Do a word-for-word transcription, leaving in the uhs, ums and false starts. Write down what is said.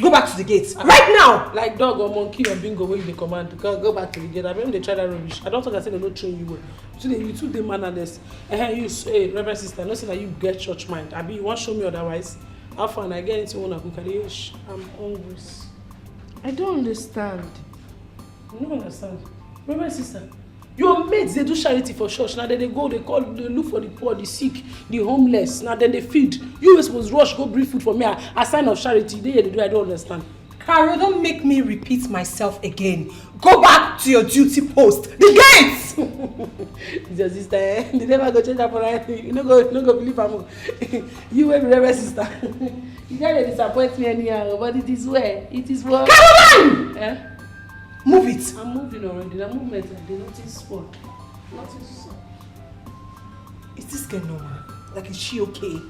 Go back to the gate right now. Like dog or monkey or bingo wey you dey command, go, go back to the gate. I mean, they try that rubbish. I don't think I say they no train you well. You too dey, you too dey mannerless. Eh, you, hey, Reverend Sister, no say that you get church mind. Abi, you wan show me otherwise? How far? I get anything una cook? I dey, I'm hungry. I don't understand. You no understand. Reverend Sister, your mates dey do charity for church. Now they dey go, they call, they look for the poor, the sick, the homeless. Now then they feed. You wey suppose rush go bring food for me. A, a sign of charity. They, they do. I don't understand. Carol, don't make me repeat myself again. Go back to your duty post. The gate! It's your sister, eh? They never go change that for anything. You no go, no go believe am. You wey be Reverend Sister. You guys dey disappoint me anyhow, but it is well. It is well. Caroline! Eh? Move it. I'm moving already. The movement, I dey notice spoil. Nothing spoil. Is this girl normal? Like, is she okay?